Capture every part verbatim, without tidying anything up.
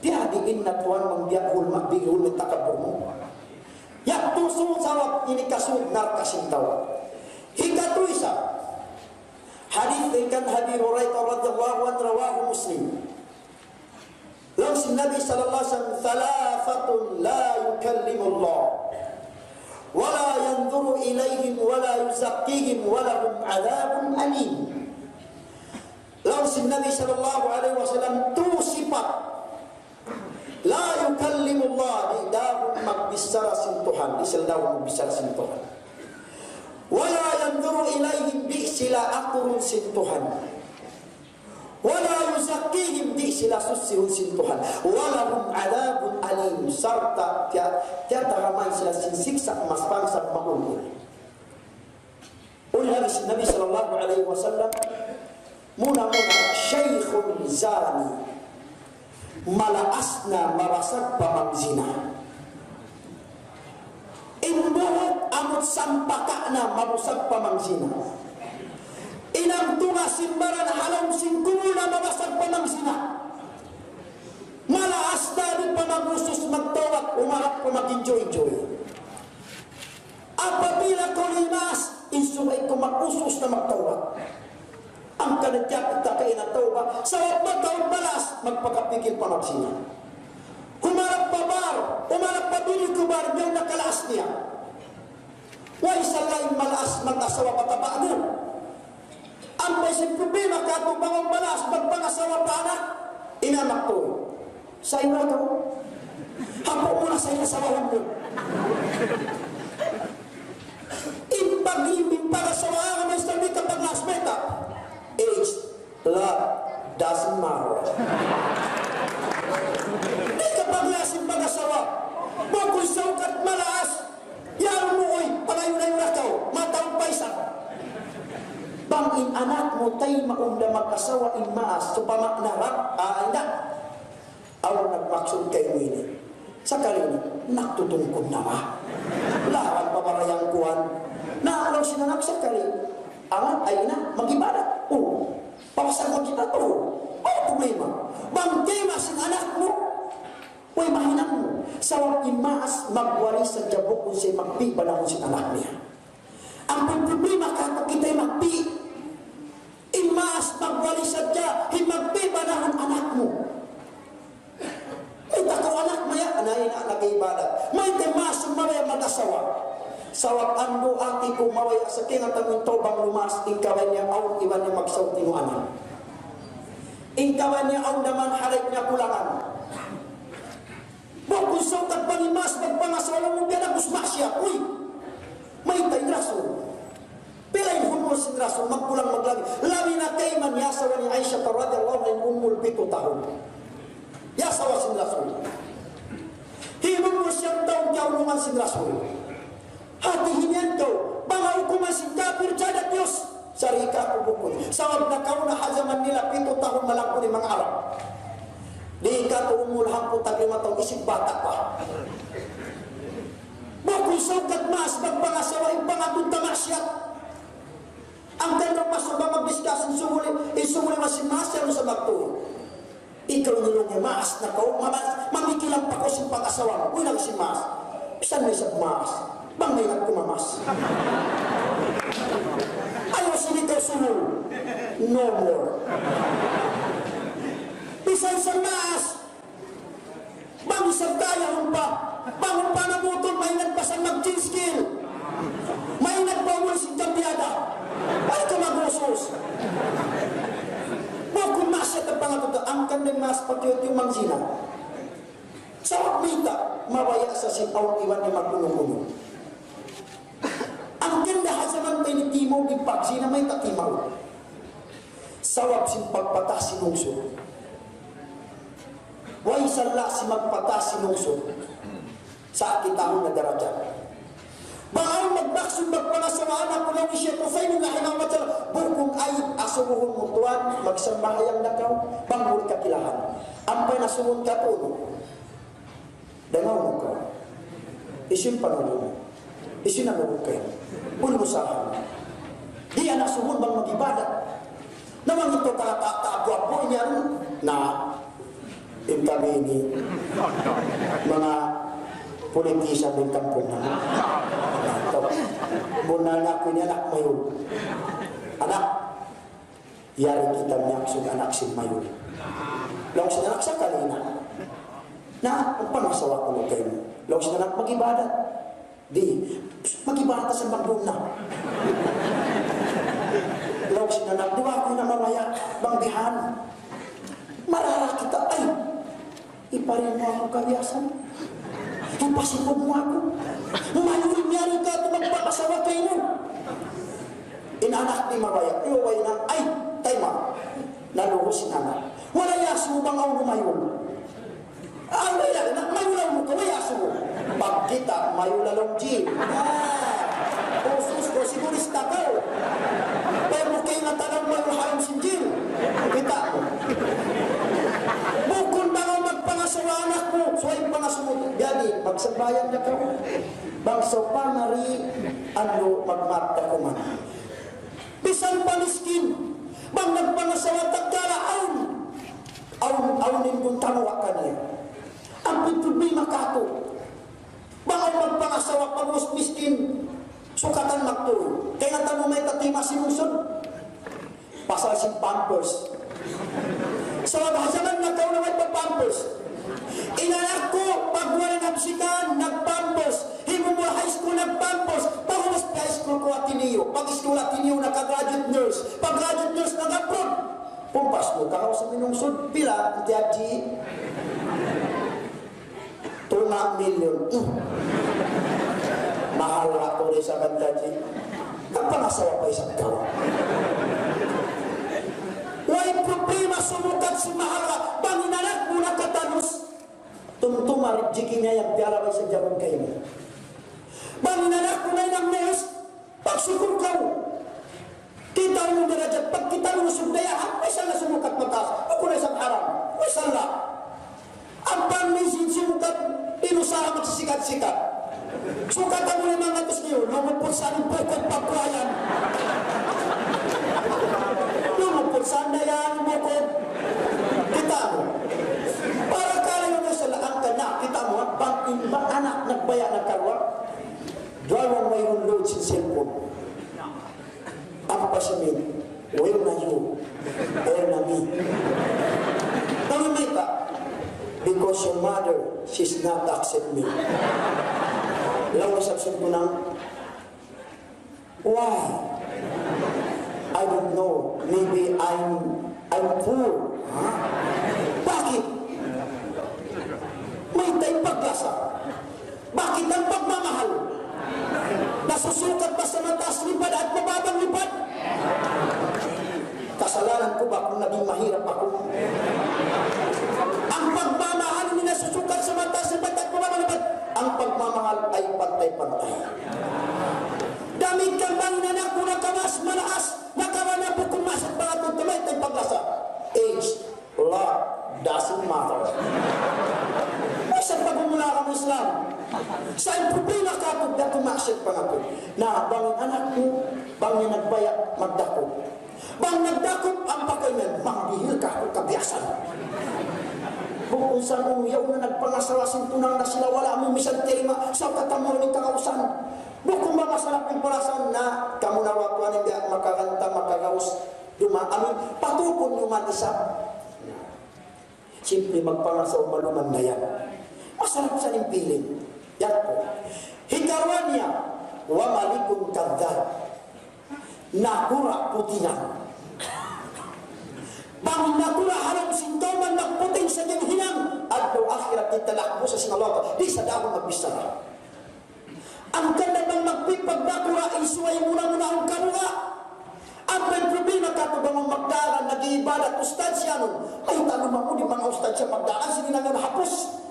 Biya' diin na tuwan bang biya' hulma, biya' hulma takabur mu. Yadtu sūd sabab ini kasūd narka' sin tau. Hikatu isa. Hadith kan Abi Hurairah radhiyallahu anhu, rawahu Muslim. Laung sin Nabi sallallahu alayhi wasallam, ثلاثة لا يكلمهم الله ولا ينظر إليهم ولا يزكيهم ولهم عذاب أليم. Laung sin Nabi sallallahu alayhi wasallam, tū sipat. لا يكلمهم الله, di' da magbissara sin Tuhan, di' sila da magbissara sin Tuhan. ولا ينظر إليهم, di' sila aturun sin Tuhan. ولا يزكيهم, di' sila suchihun sin Tuhan. ولهم عذاب أليم, sarta' tiya-, tiyataraman sila sin siksa' maspangsa maulul. Unu in hadis Nabi sallallahu alayhi wasallam, muna-muna, شيخ زاني, malaas na mabasag pa mangzina. In buhuk amu sampaka' na mabasag pa mangzina. In tunga' sin baran ha lawm sin kubul na mabasag pa mangzina. Malaas na di' pa mag-usus magtawbat, umarap pa mag-enjoy-enjoy. Apabila kaw limaas, in subay kaw mag-usus na magtawbat. Hangkan tiyapit ta kaina tawbat, sabab mataud maas, magpakapigil pa mangzina. Umarap pa bar, umarap pa bini ku bar, biya' na kalaas niya. Way sa lain malaas mag-asawa pa taba'nu. Ampa sin problema katu' bang malaas magpangasawa pa anak, in anak ku. Sa' ira kaw. Hapus mu na sa' ira asawahun mu. In pag-, in pag-asawa, ang may sabi ka pag-last makeup. Age, love, doesn't matter. Di' ka pag-last in pag-asawa. Bukun sa ukat malaas. Yaun mu, uy, palayu-layu na kaw, mataud pa isab. Bang in anak mu, taymaun da mag-asawa in maas, supama narap, ah, inda. Awn nagmaksud kaymu ini. Sakali ini, nagtutungkod na ba? Lawan pa ba yan kuwan. Na, laung sin anak sakali. Anak, ay na, mag-ibadat. O. Pabasag mag-ibadat. O. Wala' problema. Bang taymaun sin anak mu, way mahinang mu. Sabab in maas magwali sadja bukun siya magpi' banahun sin anak niya. Ampa in problema katu' kita magpi'. In maas magwali sadja, in magpi' banahun anak mu. Mayta' kaw anak maya, anak ina nag-ibadat. Mayta' maas mabaya' mag-asawa. Sabab andu' ati ku mabaya' sa kena tamun tau bang lumaas, in kabay niya awn iban niya magsaut inu anak. In kabay niya awn daman halay niya kulangan. Bukun sa ukat bang in maas magpangasawa mu biya' na gus maksiat. Uy! Mayta' in Rasul. Pila in umul sin Rasul, magkulang maglabi. Labi na kayman, iyasawa hi Aisha radhiyallahu anha umul pitu tahun. Iyasawa sin Rasul. Hinumul siyam tahun kiyaulungan sin Rasul. Hati hinyan kaw, bang hukuman sin kapir, jada Diyus. Sari ka ku bukun. Sabab nakauna ha jaman nila pitu tahun malaggu' in manga Arab. Di' katu' umul hangpu' tag lima tahun, isip bata' pa. Bukun sa ukat maas magpangasawa in pangatud ta maksiat. Hangkan da maas ba mag-discuss in sumuli, in sumuli maas in maas, yan sa magtuy. Ikaw in laung niya, maas na kaw, maas, mamikilan pa kaw sin pag-asawa mu. Uy, laung sin maas. Bisan na isab maas. Bang may nagkumamas. Ayaw sin ikaw sumul. No more. Bisan sa maas. Bang isab kaya humpa, bang humpa na motor, maingat pa sa mag-change oil. Maingat pa umul sin kambiyada. Ay ka mag-usus. Bukun maksiat in pangatud ta, hangkan da in maas patiyu-tiyu mangzina. Sabab mayta', mabaya' sa sin awn iban niya magkunu-kunu. Hangkan da ha jaman ta ini timaud in pagzina, mayta' timaud? Sabab sin pagpatah sin lungsur. Way sala' sin magpatah sin lungsur. Sa' kitahun na darajat. Bang awn magmaksud magpangasawa anak ku, laung hi Shaykh Uthaymin rahimahullah ta'ala, bukun aib, asubuhun mu tuwan, magsambahayang na kaw, bang muli kakilahan. Ampa in asubuhun katu'. Dangaw mu kaw. Hisiyu in pangayu mu? Hisiyu in nagukay? Unu usaha mu? Di' na asubuhun bang mag-ibadat. Na bang in tau ta, ta, ta, apu-apu ini anu? Na. In kami ini, manga politician dayn kampung namu'. Ito. Muna na aku ini anak mayul. Anak, yari kita miyaksud anak sin mayul. Laung sin anak, sakali na. Na, pangasawa ku na kaymu. Laung sin anak, mag-ibadat. Di', mag-ibadat sa magbunna. Laung sin anak, di' ba aku na mabaya', bang bihan. Marara kita, ay, iparin mu aku kabiyasan. Ipasipug mu aku. Mayul miyari katu' magpakasawa kaymu. In anak di' mabaya', iwaway na, ay, tayma. Naluhus in anak. Wala' iyasubu bang awn mayul. Awn da yan, na mayul awn kaw, way asubu. Pagkita', mayul laung jin. Ah, usus ku, sigurista kaw. Pero kaingatan mayul ha lawm sin jin. Kita' mu. Bukun bang awn magpangasawa anak mu, subay pangasubu. Jadi, magsambahayang na kaw. Bang sawpama di', andu' magmata kuman. Bisan pa miskin, bang nagpangasawa tatkala awn, awn, awn in guntawa kaniya. Amu in problema katu'. Bang awn magpangasawa pag'ubus miskin, sukatan magtuy. Kaingatan mu mayta' tiyu' masinungsud. Pasal sin Pampers. Sabab ha jaman nakauna way pa Pampers. In anak ku, pagguwa' nabsikan, nag-Pampers. Himumul high school, nag-Pampers. Pag'ubus high school ku Ateneo. Pag-school Ateneo, naka-graduate nurse. Pag-graduate nurse, nag-abroad. Pampers mu, kakaw sa minungsud, pila, Inti Haji? Tunga' milyon. Hmm. Mahal na tuud isab, Inti Haji. Nagpangasawa pa isab kaw. Way problema sumukat sin mahal ra. Bang in anak mu nakatalus, tumtuma rijiki niya yan, piyara bay sa jabun kaymu. Bang in anak mu nahinang nurse, pagsukul kaw. Kita' mu in darajat, pagkita' mu usug dayahan, way sala sumukat mataas. Bukun na isab haram. Way sala. Ampa minsan sumukat, in usaha magsisikat-sikat. Sukatan mu lima ratus niyu, lumuput sa in bukun pagkuhayan. Lumuput sa in dayahan bukun. Kita' mu. Parakala' yaun, way sala, hangkan na, kita' mu, bang in, bang anak nagbaya' na karuwa. Duwa-duwa wayruun load sin cellphone. Ampa simin, "Where na you? Where na me?" Laung, "Mayta'?" "Because your mother, she's not accept me." Laung isab sin tunang, "Why?" "I don't know. Maybe I'm, I'm poor." Ha? Bakit? Mayta' in paglasa? Bakit ang pagmamahal? Nasusukat ba sa mataas lipad at mababang lipad? Kasalanan ku ba kung naging mahirap ako? Ang pagmamahal hindi nasusukat sa mataas lipad at mababang lipad. Ang pagmamahal ay pantay-pantay. Damikkiyan bang in anak mu nakawas, manaas, nakawa na bukun masa pangatud, mayta' in paglasa? Age. Love doesn't matter. Bisan pa gumula' kamu Islam. Sa' in problema katu', di' aku maksud pangatud. Na, bang in anak mu, bang in nagbaya', magdakup. Bang nagdakup, ampa kaymu yan, mangbihil kaku' kabiyasan. Bukun sa' nung yaun na nagpangasawa sin tunang na sila, wala' mu misan tayma', sa' katamu in kagausan. Bukun ba masarap in parasahan na, kamu na waktu aning biya' makaganta, makagaus. Duma, amin, patukun niyu man isab. Siyempre, magpangasawa maluman na yan. Masarap sa in feeling. Yan po. Hikaruwa niya, وملك كذاب. Nakura' putingan. Bang nakura' ha lawm sin kawman nagputing sadja in hinang, adlaw akhirat di' talakbusan sin Allah Ta'ala. Di' sa dahun magbichara. Hangkan na bang magpipagdakura', in subay muna-muna in karuwa. Ampa in problema katu' bang magdaran, nag-iibadat, ustad siya nun. Ay, tanu mamu di' manga ustad siya magdaran, sini na nga hapus.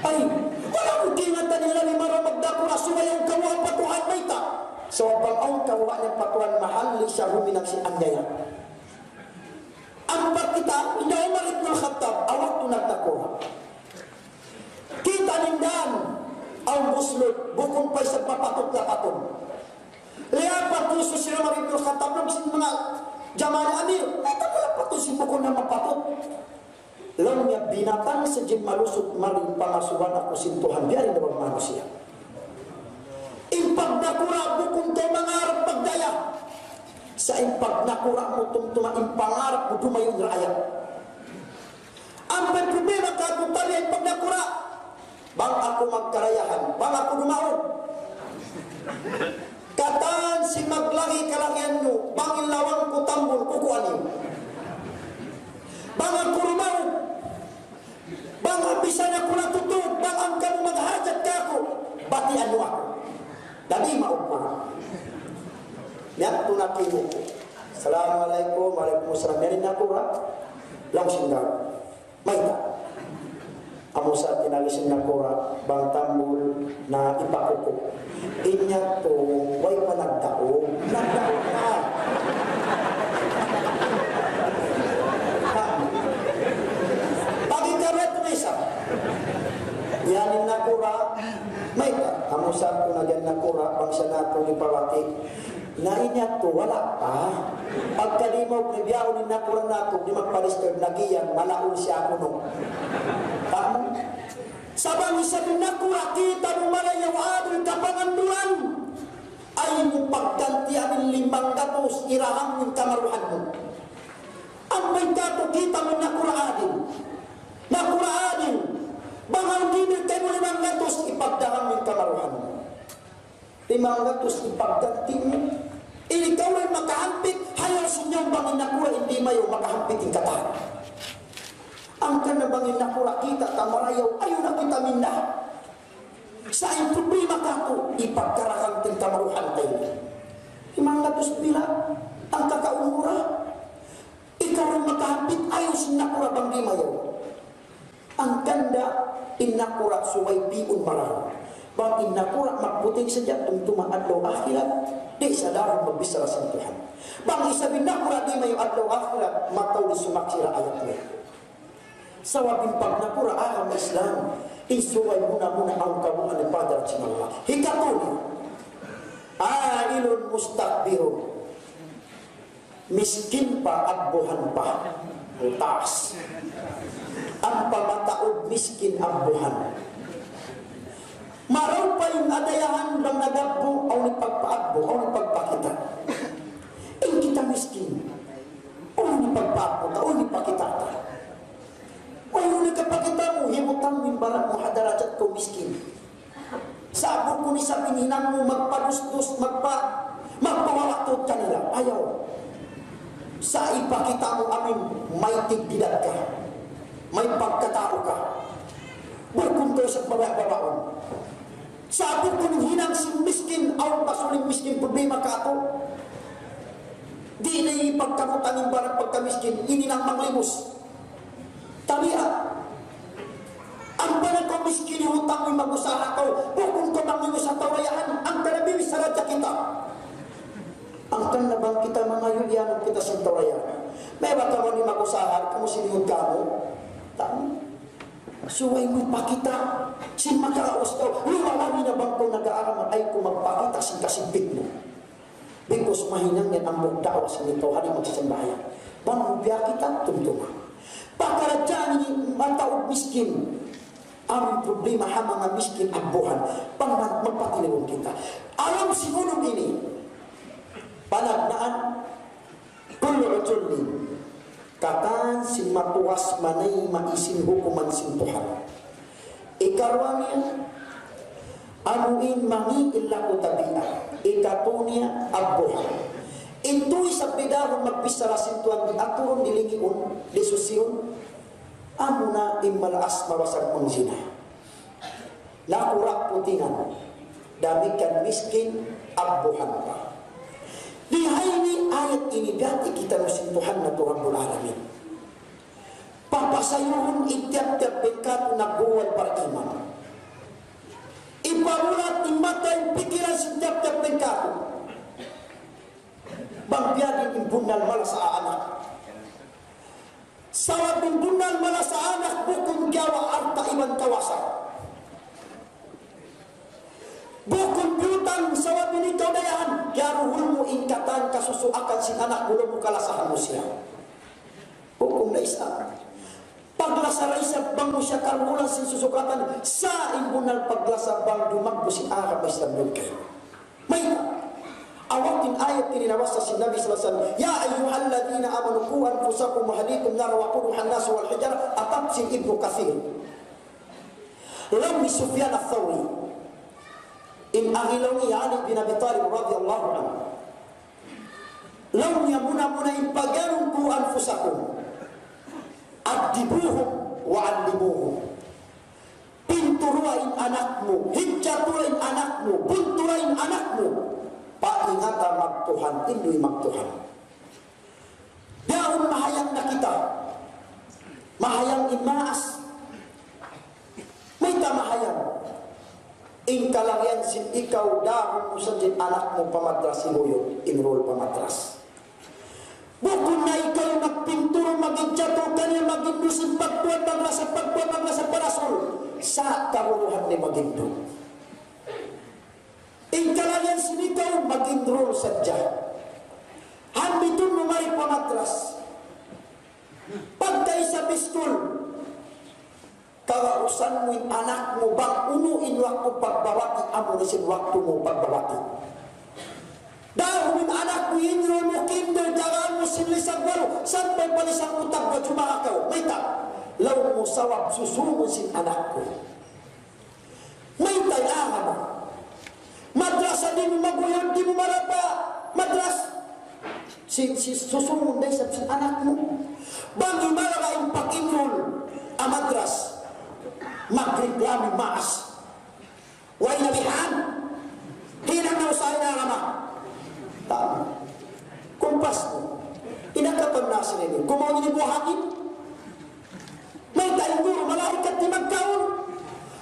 Ay, wala' mu kaingatan nila lima ra magdakura', subay in karuwa pa Tuhan mayta'. Sabab bang awn karuwa niya pa Tuhan, mahal siya huminang sin anyaya. Ampa kita', hinda Umar ibn al-Khattab, ha waktu nagdakura'. Kita' niya in dān, awn buslud, bukun pa isab mapatut-lapatun. Liyapat tuud hi Umar ibn Khattab, laung sin manga jamaa niya, "Amir, mayta' mu lapatun sin bukun na mapatut?" Laung niya, binatang sadja in malusut mari pangasubuhan aku sin Tuhan, biya' diin da bang manusiya'. In pagnakura' bukun kaw mangarap pagdaya. Sa' in pagnakura' mu tumtuma in pangarap mu dumayaw in raayat. Ampa in problema kāku' tali in pagnakura'. Bang aku magkarayahan, bang aku dumaug. Katan sin maglagi kalagihan niyu, bang in lawang ku tambul, kukuha niyu. Bang aku dumaug, bang bisan aku natutug, bang hangkan kamu maghajat kāku', batian niyu aku. Dadi maug ku. Yan tunaki mu. Assalamualaikum, waalaikumsalam. Yan in nakura'. Laung sin daw. Mayta'? Amu sa tinagi sin nakura', bang tambul na ipakuku'. In yadtu, way pa nagdaug. Nagdaug na. Pag-ikaruwa yadtu na isab. Yan in nakura', mayta'? Amu sa tinagi sin nakura', bang siya natu' ipawati. Na in yadtu, wala' pa. Pagka di' mu biyaun in nakura' natu', di' magpa-disturb, nagiyan, malaul siya kunu'. Tama? Sa' bang isab in nakura' kita mu marayaw adil kapangandulan, ayaw mu paggantian in limanggatus dirham in kamaruhan mu. Ampa in katu' kita mu in nakura' adil. Nakura' adil. Bang awn dihilan kaymu limanggatus, ipagdirham in kamaruhan mu. Limanggatus ipagganti mu. Ini kaw in makahampit, hangkan sin yaun bang in nakura' in di' mayaw makahampit in katan. Hangkan na bang in nakura' kita ta marayaw, ayaw na kita minda. Sa' in problema kāku', ipagkarakan tin kamaruhan ta ini. Limanggatus pila, hangkan kaumura. Ikaw in makahampit, ayaw sin nakura' bang di' mayaw. Hangkan da in nakura' subay pi'un marayaw. Bang in nakura' magputing sadja, tumtuma adlaw akhirat, di' sadja magbissara sin Tuhan. Bang isab in nakura' di' mayaw adlaw akhirat, mataud in sumaksi' raayat niya. Sabab in pagnakura' agama Islam, in subay muna-muna awn kabuhan in pagdihil sin Allah. Hikatu niya, ailun mustakbirun. Miskin pa, abbuhan pa. Taas. Ampa mataud miskin, abbuhan. Marayaw pa in adayahan bang nag-abbu, awn in pagpaabbu, awn in pagpakita'. In kita miskin. Awn in pagpaabbu ta, awn in pagpakita' ta. Awn in kapakita' mu, hibutang mu in baran mu ha darajat kaw miskin. Sa' bukun isab in hinang mu magpadusdus, magpa-, magpawala' tuud kanila. Ayaw. Sa' ipakita' mu amin may dignidad ka. May pagkatau ka. Bukun kaw isab mabaya'-bayaun. Sa' bukun hinang sin miskin, awn pa suling miskin problema kātu'. Di' na in pagkabutang in baran pagkamiskin, in hinang manglimus. Tabiat. Ampa na kaw miskin, hutang in mag-usaha kaw. Bukun kaw manglimus ha tau dayahan. Hangkan na biya' sadja kita. Hangkan na bang kita mangayu', iyanun kita sin tau dayahan. Mayta' kamu di' mag-usaha, kamu sin hinang kamu. Tama. Subay mu pakita'. Sin makaraus kaw. Lumabi na bang kaw nag-aaraman, ayaw kaw magpakita' sin kasigpit mu. Because mahinang yan hambuuk daawa sin tau ha di' magsasambahayang. Bang mu biya' kita, tumtuma. Pakaradjaan ini mataud miskin. Awn problema ha manga miskin abbuhan. Bang mag-, magpatinibun kita. Alam sin ulun ini. Panagnaan, kullu utullin. Katan sin matuwas manayma' sin hukuman sin Tuhan. Ikaruwa niya, amu in mangi' in laku tabiat. Ikatu niya, abbuhan. In tū isab bidahun magbichara sin Tuhan, di' aturun, di' lingiun, di' susiun. Amuna in malaas mawasag manzina. Nakura' putingan. Damikkiyan miskin, abbuhan pa. Di ha ini ayat ini, biya' ta kitaniyu sin Tuhan natu' Rabbul Alamin. Papasayuhun in tiyap-tiyap dayn kātu' nagbuwal bariman. Ipabulat in mata, in pikilan sin tiyap-tiyap dayn kātu'. Bang biya' diin in bunnal malasa anak. Sabab in bunnal malasa anak bukun kiyawa' alta' iban kawasa. Bukun piyutang sabab ini kaw dayahan, kiyaruhul mu in katan kasusuakan sin anak mu, laung mu kalasahan mu siya. Hukum na Islam. Paglas mu siya karmulan sin susukatan, sa' in bunnal paglasa bang dumagbu sin agama Islam yun kaymu. Mayta'? Awn ayat ini nabasa sin Nabi sallallahu alayhi wasallam, يا أيها الذين آمنوا قوا أنفسكم وأهليكم نارا وقودها الناس والحجارة, atap sin Ibnu Kathir. Laung hi Sufyan Ath-Thawri, in agi laung hi Ali bin Abi Talib radiyallahu anhu. Laung niya muna-muna in pag-iyanun, قوا أنفسكم أدبوهم وعلموهم. Pinturua in anak mu, hijjatua in anak mu, buntura in anak mu. Paingata magtuhan, indu' in magtuhan. Bihaun mahayang na kita. Mahayang in maas. Mayta' mahayang? In kalagihan sin ikaw, dahun mu sadja in anak mu pa madras, ibuyut, enroll pa madras. Bukun na ikaw magpintur, mag-ijjatu kaniya, mag-indu' sin pagtuhan madrasa, pagtuhan madrasa parasul. Sa' kaguruhan niya mag-indu'. In kalagihan sin ikaw, mag-enroll sadja. Hambitun mu mari pa madras. Pagka isab iskul, kagausan mu in anak mu, bang unu in waktu pagbabati', amu na sin waktu mu pagbabati'. Dahun in anak mu, enroll mu kinder, jagaan mu sin lisag walu, sampay pa lisag uttag, wa jumaka kaw. Mayta'? Laung mu sabab susungun sin anak ku. Mayta' in agama? Madrasa di' mu maguyud, di' mu marayaw pa madras. Si, si, susungun da isab sin anak mu. Bang imaraga in pag-enroll ha madras, magreklami maas. Way na bihan. Hinang na usaha in agama. Tama. Kumpas mu. Inakapan na sin ini. Kumaun ini buhangin. Mayta' in guru, malaikat di' magkaun.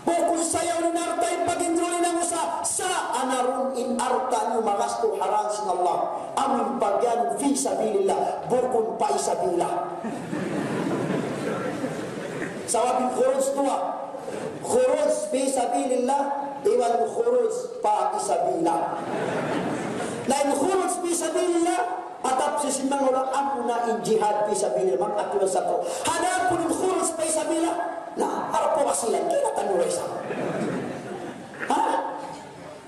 Bukun sayaun in alta' in pag-enroll in usaha, sa' anarun in alta' niyu magastu ha dān sin Allah. Amu in pag-iyanun fi sabilillah, bukun pa isabilillah. Sabab in khuruj duwa, khuruj fi sabilillah, iban khuruj pa isabilillah. Na in khuruj fi sabilillah, atap sin manga ulama, amu na in jihad fi sabilillah, mag-aturan sa' tu. Adapun in khuruj fi sabilillah, na, harap pa Basilan, kinatan mu ra isab. Ha?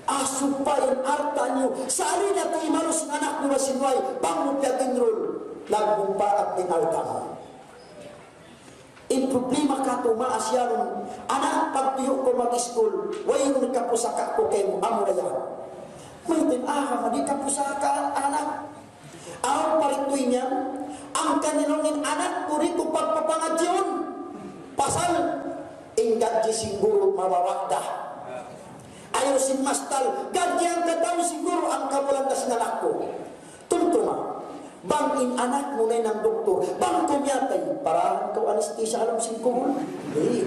Asupa in alta' niyu, sali na tu imalus in anak niyu, wa sin way, bang mu piyag-enroll, nagmumpaat in alta' mu. In problema katu', maas yan, anak, pagtuyu' ku mag-iskul, wayruun kapusaka' ku kaymu, amu ra yan. Mayta' in agama di' kapusaka' anak? Awn pa rin tuud yan, hangkan laung in anak ku di' ku pagpapangadjiun. Pasal, in gadji sin guru mababa' da. Ayaw sin mastal, gadji hangka-tahun sin guru, hangka-bulan da sin anak ku. Tumtuma, bang in anak mu nahinang doktor, bang kaw miyatay, parahan kaw anesthesia ha lawm sin kubul? Di'.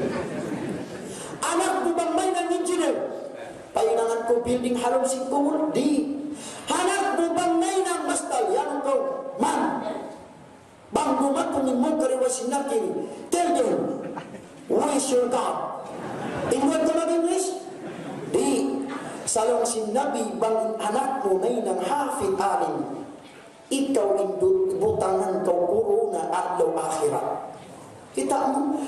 Anak mu bang nahinang engineer, pahinangan kaw building ha lawm sin kubul? Di'. Anak mu bang nahinang mastal, yan kaw, man. Bang dumatung in Munkar iban sin Nakir, tell them, "Who is your God?" Ingwat ka mag-English? Di'. Sa' laung sin Nabi, bang in anak mu nahinang hafid, alim, ikaw in du-, butangan kaw kuruna adlaw akhirat. Kita' mu,